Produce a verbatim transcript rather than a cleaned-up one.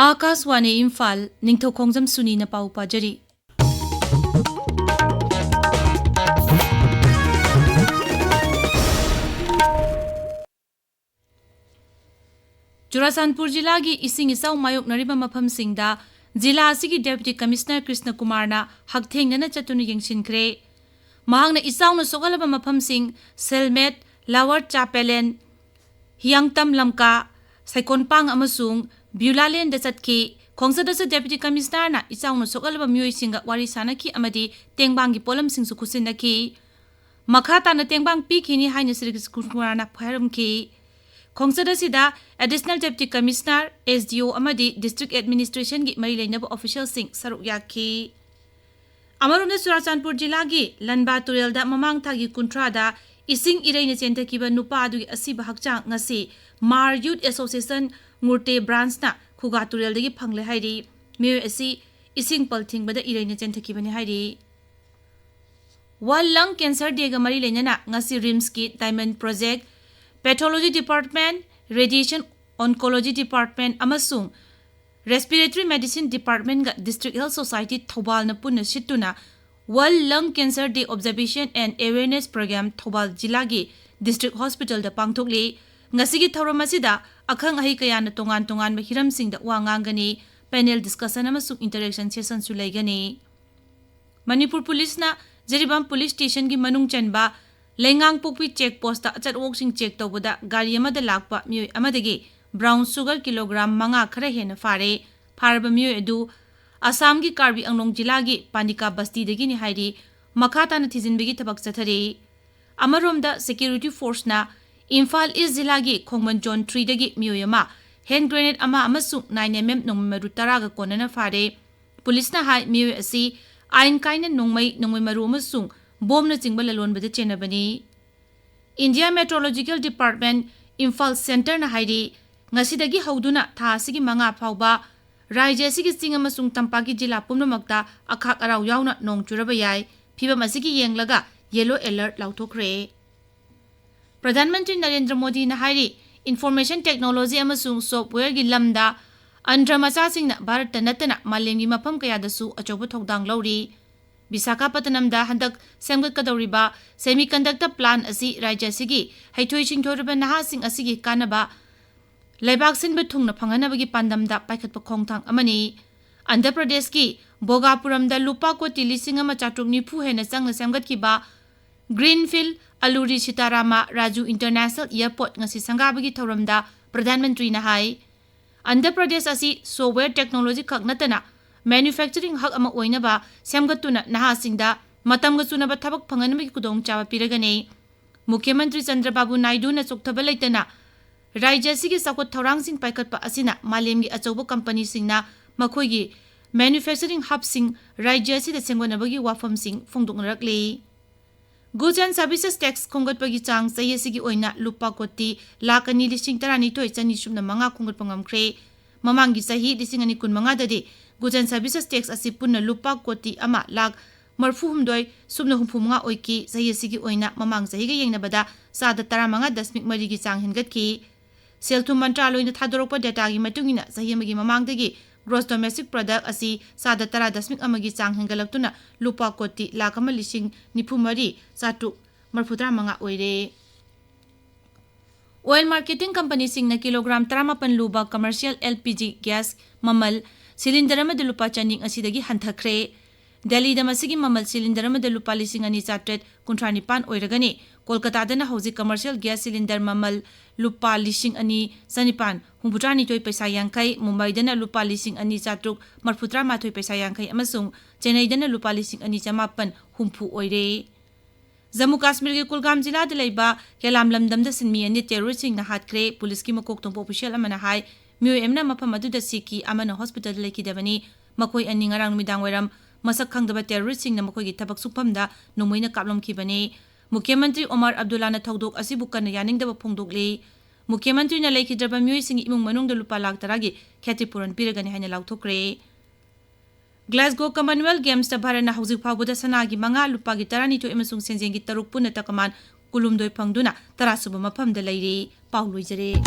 ꯑꯥꯀꯥꯁꯋꯥꯅꯤ ꯏꯝꯐꯥꯜ, ꯅꯤꯡꯊꯧꯈꯣꯡꯖꯝ ꯁꯨꯅꯤꯅ ꯄꯥꯎ ꯄꯥꯖꯔꯤ꯫ ꯆꯨꯔꯥꯆꯥꯟꯄꯨꯔ ꯖꯤꯂꯥꯒꯤ ꯏꯁꯤꯡ ꯏꯆꯥꯎ ꯃꯥꯌꯣꯛꯅꯔꯤꯕ ꯃꯐꯝꯁꯤꯡꯗ ꯖꯤꯂꯥ ꯑꯁꯤꯒꯤ Deputy Commissioner ꯀ꯭ꯔꯤꯁꯅ ꯀꯨꯃꯥꯔꯅ ꯍꯛꯊꯦꯡꯅꯅ ꯆꯠꯇꯨꯅ ꯌꯦꯡꯁꯤꯟꯈ꯭ꯔꯦ꯫ ꯃꯍꯥꯛꯅ ꯏꯆꯥꯎꯅ ꯁꯣꯛꯍꯜꯂꯕ ꯃꯐꯝꯁꯤꯡ ꯁꯦꯜꯃꯦꯠ, ꯂꯥꯋꯔ ꯆꯥꯄꯦꯂꯦꯟ, ꯍꯤꯌꯥꯡꯇꯝ ꯂꯝꯀꯥ, ꯁꯥꯏꯀꯣꯟꯄꯥꯡ ꯑꯃꯁꯨꯡ ꯕ꯭ꯌꯨꯂꯥꯂꯦꯟꯗ ꯆꯠꯈꯤ꯫ ꯈꯣꯡꯆꯠ ꯑꯁꯤꯗ Deputy Commissionerꯅ ꯏꯆꯥꯎꯅ ꯁꯣꯛꯍꯜꯂꯕ ꯃꯤꯑꯣꯏꯁꯤꯡꯒ ꯋꯥꯔꯤ ꯁꯥꯅꯈꯤ ꯑꯃꯗꯤ ꯇꯦꯡꯕꯥꯡꯒꯤ ꯄꯣꯠꯂꯝꯁꯤꯡꯁꯨ ꯈꯨꯠꯁꯤꯟꯅꯈꯤ꯫ ꯃꯈꯥ ꯇꯥꯅ ꯇꯦꯡꯕꯥꯡ ꯄꯤꯈꯤꯅꯤ ꯍꯥꯏꯅ ꯁ꯭ꯔꯤ ꯀ꯭ꯔꯤꯁꯅ ꯀꯨꯃꯥꯔꯅ ꯍꯥꯏꯔꯝꯈꯤ꯫ ꯈꯣꯡꯆꯠ ꯑꯁꯤꯗ Additional Deputy Commissioner, S D O ꯑꯃꯗꯤ District Administrationꯒꯤ ꯃꯔꯤ ꯂꯩꯅꯕ officialꯁꯤꯡ ꯁꯔꯨꯛ ꯌꯥꯈꯤ꯫ ꯑꯃꯔꯣꯝꯗ ꯆꯨꯔꯥꯆꯥꯟꯄꯨꯔ ꯖꯤꯂꯥꯒꯤ ꯂꯟꯕꯥ ꯇꯨꯔꯦꯜꯗ ꯃꯃꯥꯡ ꯊꯥꯒꯤ ꯀꯨꯟꯊ꯭ꯔꯥꯗ ꯏꯁꯤꯡ ꯏꯔꯩꯅ ꯆꯦꯟꯊꯈꯤꯕ ꯅꯨꯄꯥ ꯑꯗꯨꯒꯤ ꯑꯁꯤꯕ ꯍꯛꯆꯥꯡ ꯉꯁꯤ ꯃꯥꯔ Youth Association ꯉꯨꯔꯇꯦ branchꯅ ꯈꯨꯒꯥ ꯇꯨꯔꯦꯜꯗꯒꯤ ꯐꯪꯂꯦ ꯍꯥꯏꯔꯤ꯫ ꯃꯤꯑꯣꯏ ꯑꯁꯤ ꯏꯁꯤꯡ ꯄꯜ ꯊꯤꯡꯕꯗ ꯏꯔꯩꯅ ꯆꯦꯟꯊꯈꯤꯕꯅꯤ ꯍꯥꯏꯔꯤ꯫ World Lung Cancer Dayꯒ ꯃꯔꯤ ꯂꯩꯅꯅ ꯉꯁꯤ RIMSꯀꯤ Diamond Project, Pathology Department, Radiation Oncology Department ꯑꯃꯁꯨꯡ Respiratory Medicine Departmentꯒ District Health Society ꯊꯧꯕꯥꯜꯅ ꯄꯨꯟꯅ ꯁꯤꯠꯇꯨꯅ World Lung Cancer Day Observation and Awareness Program Thoubal ꯖꯤꯂꯥꯒꯤ District Hospitalꯗ ꯄꯥꯡꯊꯣꯛꯂꯤ꯫ ꯉꯁꯤꯒꯤ ꯊꯧꯔꯝ ꯑꯁꯤꯗ ꯑꯈꯪ ꯑꯍꯩ ꯀꯌꯥꯅ ꯇꯣꯉꯥꯟ ꯇꯣꯉꯥꯟꯕ ꯍꯤꯔꯝꯁꯤꯡꯗ ꯋꯥ ꯉꯥꯡꯒꯅꯤ, panel discussion ꯑꯃꯁꯨꯡ interaction sessionꯁꯨ ꯂꯩꯒꯅꯤ꯫ ꯃꯅꯤꯄꯨꯔ ꯄꯨꯂꯤꯁꯅ ꯖꯤꯔꯤꯕꯥꯝ ꯄꯨꯂꯤꯁ ꯁ꯭ꯇꯦꯁꯟꯒꯤ ꯃꯅꯨꯡ ꯆꯟꯕ ꯂꯩꯉꯥꯡꯄꯣꯛꯄꯤ ꯆꯦꯛ ꯄꯣꯁꯇ ꯑꯆꯠ ꯑꯋꯣꯛꯁꯤꯡ ꯆꯦꯛ ꯇꯧꯕꯗ ꯒꯥꯔꯤ ꯑꯃꯗ ꯂꯥꯛꯄ ꯃꯤꯑꯣꯏ ꯑꯃꯗꯒꯤ brown sugar ꯀꯤꯂꯣꯒ꯭ꯔꯥꯝ ꯃꯉꯥ ꯈꯔ ꯍꯦꯟꯅ ꯐꯥꯔꯦ꯫ ꯐꯥꯔꯕ ꯃꯤꯑꯣꯏ ꯑꯗꯨ ꯑꯁꯥꯝꯒꯤ ꯀꯥꯔꯕꯤ ꯑꯪꯂꯣꯡ ꯖꯤꯂꯥꯒꯤ ꯄꯥꯟꯗꯤꯀꯥ ꯕꯁꯇꯤꯗꯒꯤꯅꯤ ꯍꯥꯏꯔꯤ꯫ ꯃꯈꯥ ꯇꯥꯅ ꯊꯤꯖꯤꯟꯕꯒꯤ ꯊꯕꯛ ꯆꯠꯊꯔꯤ꯫ ꯑꯃꯔꯣꯝꯗ, security forceꯅ ꯏꯝꯐꯥꯜ ꯏꯁ ꯖꯤꯂꯥꯒꯤ ꯈꯣꯡꯕꯟ Zone Threeꯗꯒꯤ ꯃꯤꯑꯣꯏ ꯑꯃ hand grenade ꯑꯃ ꯑꯃꯁꯨꯡ nine M M ꯅꯣꯡꯃꯩ ꯃꯔꯨ ꯇꯔꯥꯒ ꯀꯣꯟꯅꯅ ꯐꯥꯔꯦ꯫ ꯄꯨꯂꯤꯁꯅ ꯍꯥꯏ, ꯃꯤꯑꯣꯏ ꯑꯁꯤ ꯑꯥꯏꯟ ꯀꯥꯏꯅ ꯅꯣꯡꯃꯩ, ꯅꯣꯡꯃꯩ ꯃꯔꯨ ꯑꯃꯁꯨꯡ ꯕꯣꯝꯅꯆꯤꯡꯕ ꯂꯂꯣꯟꯕꯗ ꯆꯦꯟꯅꯕꯅꯤ꯫ India Meteorological Department, ꯏꯝꯐꯥꯜ Centreꯅ ꯍꯥꯏꯔꯤ, ꯉꯁꯤꯗꯒꯤ ꯍꯧꯗꯨꯅ ꯊꯥ ꯑꯁꯤꯒꯤ ꯃꯉꯥ ꯐꯥꯎꯕ ꯔꯥꯖ꯭ꯌ ꯑꯁꯤꯒꯤ ꯆꯤꯡ ꯑꯃꯁꯨꯡ ꯇꯝꯄꯥꯛꯀꯤ ꯖꯤꯂꯥ ꯄꯨꯝꯅꯃꯛꯇ ꯑꯈꯥꯛ ꯑꯔꯥꯎ ꯌꯥꯎꯅ ꯅꯣꯡ ꯆꯨꯔꯕ ꯌꯥꯏ꯫ ꯐꯤꯚꯝ ꯑꯁꯤꯒꯤ ꯌꯦꯡꯂꯒ yellow alert ꯂꯥꯎꯊꯣꯛꯈ꯭ꯔꯦ꯫ ꯄ꯭ꯔꯙꯥꯟ ꯃꯟꯇ꯭ꯔꯤ ꯅꯔꯦꯟꯗ꯭ꯔ ꯃꯣꯗꯤꯅ ꯍꯥꯏꯔꯤ, Information Technology ꯑꯃꯁꯨꯡ Softwareꯒꯤ ꯂꯝꯗ ꯑꯟꯙ꯭ꯔ ꯃꯆꯥꯁꯤꯡꯅ ꯚꯥꯔꯠꯇ ꯅꯠꯇꯅ ꯃꯥꯂꯦꯝꯒꯤ ꯃꯐꯝ ꯀꯌꯥꯗꯁꯨ ꯑꯆꯧꯕ ꯊꯧꯗꯥꯡ ꯂꯧꯔꯤ꯫ ꯕꯤꯁꯥꯈꯥꯄꯇꯅꯝꯗ ꯍꯟꯗꯛ ꯁꯦꯝꯒꯠꯀꯗꯧꯔꯤꯕ semiconductor plant ꯑꯁꯤ ꯔꯥꯖ꯭ꯌ ꯑꯁꯤꯒꯤ ꯍꯩꯊꯣꯏ ꯁꯤꯡꯊꯣꯏꯔꯕ ꯅꯍꯥꯁꯤꯡ ꯑꯁꯤꯒꯤ ꯀꯥꯟꯅꯕ ꯂꯩꯕꯥꯛ ꯁꯤꯟꯕ ꯊꯨꯡꯅ ꯐꯪꯍꯟꯅꯕꯒꯤ ꯄꯥꯟꯗꯝꯗ ꯄꯥꯏꯈꯠꯄ ꯈꯣꯡꯊꯥꯡ ꯑꯃꯅꯤ꯫ ꯑꯟꯙ꯭ꯔ ꯄ꯭ꯔꯗꯦꯁꯀꯤ ꯚꯣꯒꯥꯄꯨꯔꯝꯗ ꯂꯨꯄꯥ ꯀꯣꯇꯤ ꯂꯤꯁꯤꯡ ꯑꯃ ꯆꯥꯇ꯭ꯔꯨꯛ ꯅꯤꯐꯨ ꯍꯦꯟꯅ ꯆꯪꯅ ꯁꯦꯝꯒꯠꯈꯤꯕ Greenfield Alluri Sitarama Raju International Airport ꯉꯁꯤ ꯁꯪꯒꯥꯕꯒꯤ ꯊꯧꯔꯝꯗ ꯄ꯭ꯔꯙꯥꯟ ꯃꯟꯇ꯭ꯔꯤꯅ ꯍꯥꯏ, ꯑꯟꯙ꯭ꯔ ꯄ꯭ꯔꯗꯦꯁ ꯑꯁꯤ software technology ꯈꯛ ꯅꯠꯇꯅ manufacturing hub ꯑꯃ ꯑꯣꯏꯅꯕ ꯁꯦꯝꯒꯠꯇꯨꯅ ꯅꯍꯥꯁꯤꯡꯗ ꯃꯇꯝꯒ ꯆꯨꯅꯕ ꯊꯕꯛ ꯐꯪꯍꯟꯕꯒꯤ ꯈꯨꯗꯣꯡꯆꯥꯕ ꯄꯤꯔꯒꯅꯤ꯫ ꯃꯨꯈ꯭ꯌ ꯃꯟꯇ꯭ꯔꯤ ꯆꯟꯗ꯭ꯔꯕꯥꯕꯨ ꯅꯥꯏꯗꯨꯅ ꯆꯣꯛꯊꯕ ꯂꯩꯇꯅ ꯔꯥꯖ꯭ꯌ ꯑꯁꯤꯒꯤ ꯆꯥꯎꯈꯠ ꯊꯧꯔꯥꯡꯁꯤꯡ ꯄꯥꯏꯈꯠꯄ ꯑꯁꯤꯅ ꯃꯥꯂꯦꯝꯒꯤ ꯑꯆꯧꯕ ꯀꯝꯄꯅꯤꯁꯤꯡꯅ ꯃꯈꯣꯏꯒꯤ manufacturing hubꯁꯤꯡ ꯔꯥꯖ꯭ꯌ ꯑꯁꯤꯗ ꯁꯦꯝꯒꯠꯅꯕꯒꯤ ꯋꯥꯐꯝꯁꯤꯡ ꯐꯣꯡꯗꯣꯛꯅꯔꯛꯂꯤ꯫ Goods and Services Tax ꯈꯣꯝꯒꯠꯄꯒꯤ ꯆꯥꯡ ꯆꯍꯤ ꯑꯁꯤꯒꯤ ꯑꯣꯏꯅ ꯂꯨꯄꯥ ꯀꯣꯇꯤ ꯂꯥꯈ ꯑꯅꯤ ꯂꯤꯁꯤꯡ ꯇꯔꯥꯅꯤꯊꯣꯏ ꯆꯅꯤ ꯁꯨꯞꯅ ꯃꯉꯥ ꯈꯣꯝꯒꯠꯄ ꯉꯝꯈ꯭ꯔꯦ꯫ ꯃꯃꯥꯡꯒꯤ ꯆꯍꯤ ꯂꯤꯁꯤꯡ ꯑꯅꯤ ꯀꯨꯟꯃꯉꯥꯗꯗꯤ Goods and Services Tax ꯑꯁꯤ ꯄꯨꯟꯅ ꯂꯨꯄꯥ ꯀꯣꯇꯤ ꯑꯃ ꯂꯥꯈ ꯃꯔꯤꯐꯨꯍꯨꯝꯗꯣꯏ ꯁꯨꯞꯅ ꯍꯨꯝꯐꯨꯃꯉꯥ ꯑꯣꯏꯈꯤ꯫ ꯆꯍꯤ ꯑꯁꯤꯒꯤ ꯑꯣꯏꯅ ꯃꯃꯥꯡ ꯆꯍꯤꯒ ꯌꯦꯡꯅꯕꯗ ꯆꯥꯗ ꯇꯔꯥꯃꯉꯥ ꯗꯁꯃꯤꯛ ꯃꯔꯤꯒꯤ ꯆꯥꯡ ꯍꯦꯟꯒꯠꯈꯤ꯫ ꯁꯦꯜ ꯊꯨꯝ ꯃꯟꯇ꯭ꯔꯥꯂꯣꯏꯅ ꯊꯥꯗꯣꯔꯛꯄ dataꯒꯤ ꯃꯇꯨꯡ ꯏꯟꯅ, ꯆꯍꯤ ꯑꯃꯒꯤ ꯃꯃꯥꯡꯗꯒꯤ gross domestic product ꯑꯁꯤ ꯆꯥꯗ ꯇꯔꯥ ꯗꯁꯃꯤꯛ ꯑꯃꯒꯤ ꯆꯥꯡ ꯍꯦꯟꯒꯠꯂꯛꯇꯨꯅ ꯂꯨꯄꯥ ꯀꯣꯇꯤ ꯂꯥꯈ ꯑꯃ ꯂꯤꯁꯤꯡ ꯅꯤꯐꯨ ꯃꯔꯤ ꯆꯥꯇ꯭ꯔꯨꯛ ꯃꯔꯤꯐꯨꯇꯔꯥ ꯃꯉꯥ ꯑꯣꯏꯔꯦ꯫ Oil marketing companyꯁꯤꯡꯅ ꯀꯤꯂꯣꯒ꯭ꯔꯥꯝ ꯇꯔꯥꯃꯥꯄꯟ ꯂꯨꯕ commercial L P G gas ꯃꯃꯜ cylinder ꯑꯃꯗ ꯂꯨꯄꯥ ꯆꯅꯤ ꯉꯁꯤꯗꯒꯤ ꯍꯟꯊꯈ꯭ꯔꯦ꯫ ꯗꯦꯜꯂꯤꯗ ꯃꯁꯤꯒꯤ ꯃꯃꯜ cylinder ꯑꯃꯗ ꯂꯨꯄꯥ ꯂꯤꯁꯤꯡ ꯑꯅꯤ ꯆꯥꯇ꯭ꯔꯦꯠ ꯀꯨꯟꯊ꯭ꯔꯥ ꯅꯤꯄꯥꯟ ꯑꯣꯏꯔꯒꯅꯤ꯫ ꯀꯣꯜꯀꯇꯥꯗꯅ ꯍꯧꯖꯤꯛ commercial gas cylinder ꯃꯃꯜ ꯂꯨꯄꯥ ꯂꯤꯁꯤꯡ ꯑꯅꯤ ꯆꯅꯤꯄꯥꯟ ꯍꯨꯝꯐꯨꯇꯔꯥꯅꯤꯊꯣꯏ ꯄꯩꯁꯥ ꯌꯥꯡꯈꯩ, ꯃꯨꯝꯕꯥꯏꯗꯅ ꯂꯨꯄꯥ ꯂꯤꯁꯤꯡ ꯑꯅꯤ ꯆꯥꯇ꯭ꯔꯨꯛ ꯃꯔꯤꯐꯨꯇꯔꯥ ꯃꯥꯊꯣꯏ ꯄꯩꯁꯥ ꯌꯥꯡꯈꯩ ꯑꯃꯁꯨꯡ ꯆꯦꯟꯅꯩꯗꯅ ꯂꯨꯄꯥ ꯂꯤꯁꯤꯡ ꯑꯅꯤ ꯆꯃꯥꯄꯟ ꯍꯨꯝꯐꯨ ꯑꯣꯏꯔꯦ꯫ ꯖꯝꯃꯨ ꯀꯥꯁꯃꯤꯔꯒꯤ ꯀꯨꯜꯒꯥꯝ ꯖꯤꯂꯥꯗ ꯂꯩꯕ ꯀꯦꯂꯥꯝ ꯂꯝꯗꯝꯗ ꯁꯤꯟꯃꯤ ꯑꯅꯤ terroristꯁꯤꯡꯅ ꯍꯥꯠꯈ꯭ꯔꯦ꯫ ꯄꯨꯂꯤꯁꯀꯤ ꯃꯀꯣꯛ ꯊꯣꯡꯕ official ꯑꯃꯅ ꯍꯥꯏ, ꯃꯤꯑꯣꯏ ꯑꯃꯅ ꯃꯐꯝ ꯑꯗꯨꯗ ꯁꯤꯈꯤ, ꯑꯃꯅ hospitalꯗ ꯂꯩꯈꯤꯗꯕꯅꯤ꯫ ꯃꯈꯣꯏ ꯑꯅꯤ ꯉꯔꯥꯡ ꯅꯨꯃꯤꯗꯥꯡ ꯋꯥꯏꯔꯝ ꯃꯁꯛ ꯈꯪꯗꯕ terroristꯁꯤꯡꯅ ꯃꯈꯣꯏꯒꯤ ꯊꯕꯛ ꯁꯨꯐꯝꯗ ꯅꯣꯡꯃꯩꯅ ꯀꯥꯞꯂꯝꯈꯤꯕꯅꯤ꯫ ꯃꯨꯈ꯭ꯌ ꯃꯟꯇ꯭ꯔꯤ ꯑꯣꯃꯔ ꯑꯕꯗꯨꯜꯂꯥꯅ ꯊꯧꯗꯣꯛ ꯑꯁꯤꯕꯨ ꯀꯟꯅ ꯌꯥꯅꯤꯡꯗꯕ ꯐꯣꯡꯗꯣꯛꯂꯤ꯫ ꯃꯨꯈ꯭ꯌ ꯃꯟꯇ꯭ꯔꯤꯅ ꯂꯩꯈꯤꯗ꯭ꯔꯕ ꯃꯤꯑꯣꯏꯁꯤꯡꯒꯤ ꯏꯃꯨꯡ ꯃꯅꯨꯡꯗ ꯂꯨꯄꯥ ꯂꯥꯈ ꯇꯔꯥꯒꯤ ꯈꯦꯇꯤꯄꯨꯔꯟ ꯄꯤꯔꯒꯅꯤ ꯍꯥꯏꯅ ꯂꯥꯎꯊꯣꯛꯈ꯭ꯔꯦ꯫ Glasgow Commonwealth Gamesꯇ ꯚꯥꯔꯠꯅ ꯍꯧꯖꯤꯛ ꯐꯥꯎꯕꯗ ꯁꯅꯥꯒꯤ ꯃꯉꯥ, ꯂꯨꯄꯥꯒꯤ ꯇꯔꯥꯅꯤꯊꯣꯏ ꯑꯃꯁꯨꯡ ꯁꯦꯟꯖꯦꯡꯒꯤ ꯇꯔꯨꯛ ꯄꯨꯟꯅ ꯇꯀꯃꯥꯟ ꯀꯨꯟꯍꯨꯝꯗꯣꯏ ꯐꯪꯗꯨꯅ ꯇꯔꯥꯁꯨꯕ ꯃꯐꯝꯗ ꯂꯩꯔꯤ꯫ ꯄꯥꯎ ꯂꯣꯏꯖꯔꯦ꯫